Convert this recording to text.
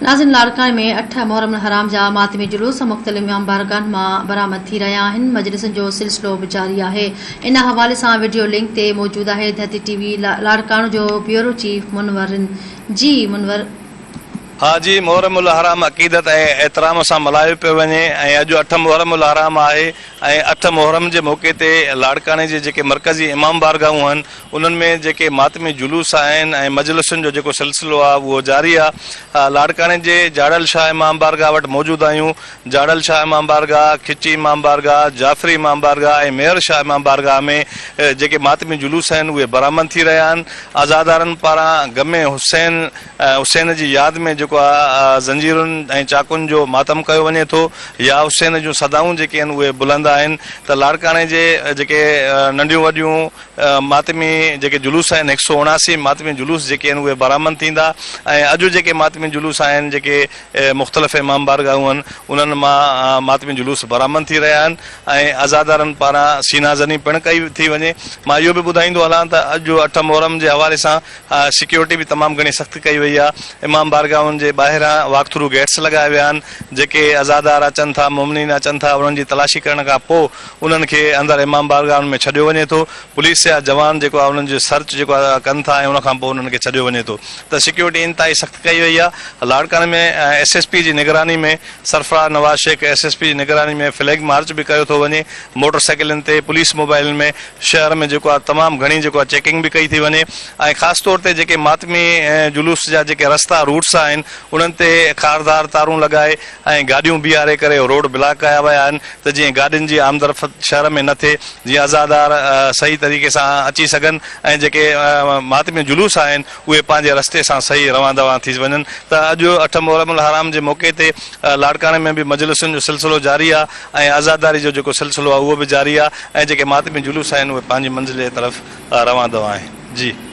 ناظرين لاڙڪاڻي ۾ اٺ محرم الحرام جا ماتمي جلوس مختلف امام بارگاهن مان برآمد ٿي رهيا آهن، مجلسن جو سلسلو به جاري آهي، ان حوالي سان وڊيو لنڪ تي موجود آهي ڌرتي ٽي وي لاڙڪاڻو جو بيورو چيف منور جي منور. ها جي محرم الحرام عقيدت ۽ احترام سان ملهايو پيو وڃي ۽ اڄ اٺ محرم الحرام آهي ۽ اٺ محرم جي موقعي تي لاڙڪاڻي جي جيڪي مرڪزي امام بارگاهون آهن انهن ۾ جيڪي ماتمي جلوس آهن ۽ مجلسن جو جيڪو سلسلو آهي اهو جاري آهي. لاڙڪاڻي جي جاڙل شاهه امام بارگاهه وٽ موجود آهيون. جاڙل شاهه امام بارگاهه، کچي امام بارگاهه، جعفري امام بارگاهه ۽ ميهر شاهه امام بارگاهه ۾ جيڪي ماتمي جلوس آهن اهي برآمد ٿي رهيا آهن. عزادارن پاران غم حسين حسين جي ياد ۾ جيڪو آهي زنجيرن ۽ چاقن جو ماتم ڪيو وڃي ٿو. يا حسين جون صدائون جيڪي آهن اهي بلند آهن ته لاڙڪاڻي جي جيڪي ننڍيون وڏيون ماتمي جيڪي جلوس آهن هڪ سو 79 ماتمي جلوس جيڪي آهن اهي برآمد ٿيندا ۽ اڄ جيڪي ماتمي جلوس آهن جيڪي مختلف امام بارگاهون آهن انهن مان ماتمي جلوس برآمد ٿي رهيا آهن ۽ عزادارن پاران سينا زني پڻ ڪئي ٿي وڃي. مان اهو به ٻڌائيندو هلان ته اڄ اٺ محرم جي حوالي سان سيڪيورٽي به تمام گهڻي سخت ڪئي وئي آهي امام بارگاهن جي ٻاهران واڪ ٿرو گيٽس لڳايا ويا آهن جيڪي عزادار اچن ٿا مومنين اچن ٿا انهن جي تلاشي ڪرڻ کان پوء انهن کي اندر امام بارگاهن ۾ ڇڏيو وڃي ٿو، پوليس جا جوان جيڪو آهي انهن جي سرچ جيڪو آهي ڪن ٿا ۽ ان کان پوء انهن کي ڇڏيو وڃي ٿو ته سيڪيورٽي انتهائي سخت ڪئي وئي آهي، لاڙڪاڻي ۾ ايس ايس پي جي نگراني ۾ Sarfraz Nawaz Shaikh S S P جي نگراني ۾ فليگ مارچ به ڪيو ٿو وڃي، موٽر سائيڪلن تي پوليس موبائلن ۾ شهر ۾ جيڪو آهي تمام گهڻي جيڪو آهي چيڪنگ به ڪئي ٿي وڃي ۽ خاص طور تي جيڪي ماتمي جلوس جا جيڪي رستا روٽس آهن انهن تي خاردار تارون لڳائي ۽ گاڏيون بيهاري ڪري روڊ بلاڪ ڪيا ويا آهن ته جيئن گاڏين جي آمدرفت شهر ۾ نه ٿئي جيئن عزادار صحيح طريقي سان اچي سگهن ۽ جيڪي ماتمي جلوس آهن اهي پنهنجي رستي سان صحيح روان دوان ٿي وڃن ته اڄ اٺ محرم الحرام جي موقعي تي لاڙڪاڻي ۾ به مجلسن جو سلسلو جاري آهي ۽ عزاداري جو جيڪو سلسلو آهي اهو به جاري آهي ۽ جيڪي ماتمي جلوس آهن اهي پنهنجي منزل جي طرف روان دوان آهن جي.